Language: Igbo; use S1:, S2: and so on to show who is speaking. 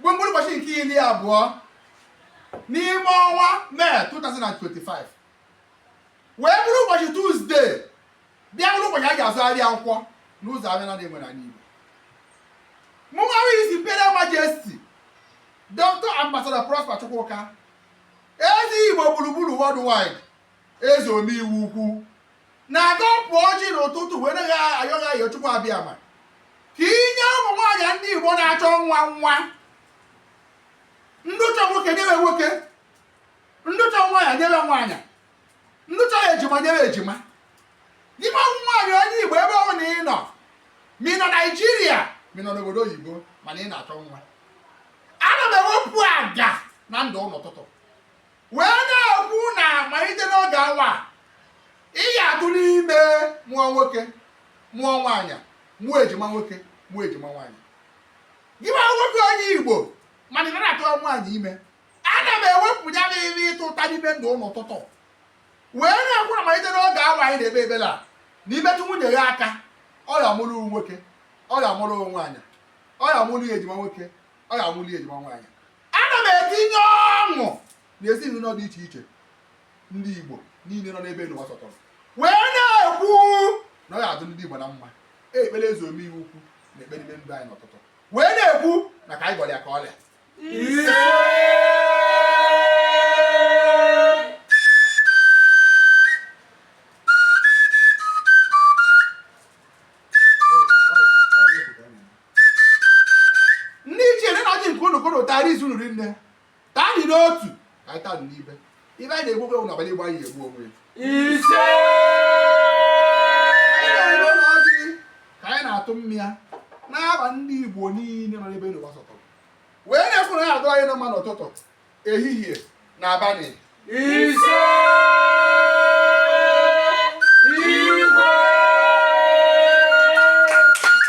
S1: Bụ mkpụrụ ụbọchị nke 20 n'ime ọnwa Mee 2025, wee bụrụ ụbọchị Tuzdee, bịa bụrụ ụbọchị a ga-azụ ahịa nkwọ n'ụzọ ahịa na-enwe n'ala Igbo. Mụnwa bụ His Imperial Majesty Dr. Ambassador Prosper Chukwuka, eze Igbo gburugburu worldwide, eze omeiwu ukwu, na-agọpụ ọjị n'ụtụtụ wee naghị ayọghị ayọ Chukwu Abịama ka inye ụmụ nwaanyị ndị Igbo na-achọ nwa nwa, ndị chọ nwoke nyewe nwoke, ndị chọ nwaanyị nyewe nwaanyị, ndị chọrọ ejima nyewe ejima. Gị nwa nwaanyị onye Igbo, ebe ọ bụla ị nọ, ma ị nọ Naijiria, ma ị nọ n'obodo oyibo, mana ị na-achọ nwa, ana m ewepụ aga na ndụ n'ụtụtụ wee na-ekwu na malite n'oge awa a, ị ga-atụrụ ime, mụọ nwoke, mụọ nwaanyị, mụọ ejima nwoke, mụọ ejima nwaanyị. Gị nwa nwoke onye Igbo, mana ị naghị atụrụ nwaanyị ime, ana m ewepụ ya n'ime ịtụ ụta n'ime ndụ n'ụtụtụ wee na-ekwu na malite n'oge awa anyị na-ekpe ekpere a, na imetụ nwunye ya aka, ọ ya amụrụ nwoke, ọ ya amụrụ nwaanyị, ọ ya amụrụ ya ejima nwoke, ọ ya amụrụ ya ejima nwaanyị. Ana m etinye ọṅụ na ezinụlọ dị iche iche ndị Igbo niile nọ n'ebe n'ụwa sọtọrọ wee na-ekwu na ọ ya adị ndị Igbo na mma. Ekpere eze omeiwu ukwu na ekpere n'ime ndụ anyị n'ụtụtụ wee na-ekwu na ka anyị gwara ya ka ọrịa. Ndị ichie na ọjị nke unu kụrụ tara izu unu rinne, taa dị n'otu ka anyị taa n'ibe ibe anyị na-egbu ogwe n'abalị Igbo, anyị egbu onwe ya.
S2: Ise.
S1: Anyị na-ere ụlọ ọjị ka anyị na-atụ mmịa n'aba ndị Igbo niile nọ n'ebe n'ụwa sọtọrọ wee na-ekwu na ya adụ anyị na mma n'ụtụtụ, ehihie na abalị.
S2: Ise.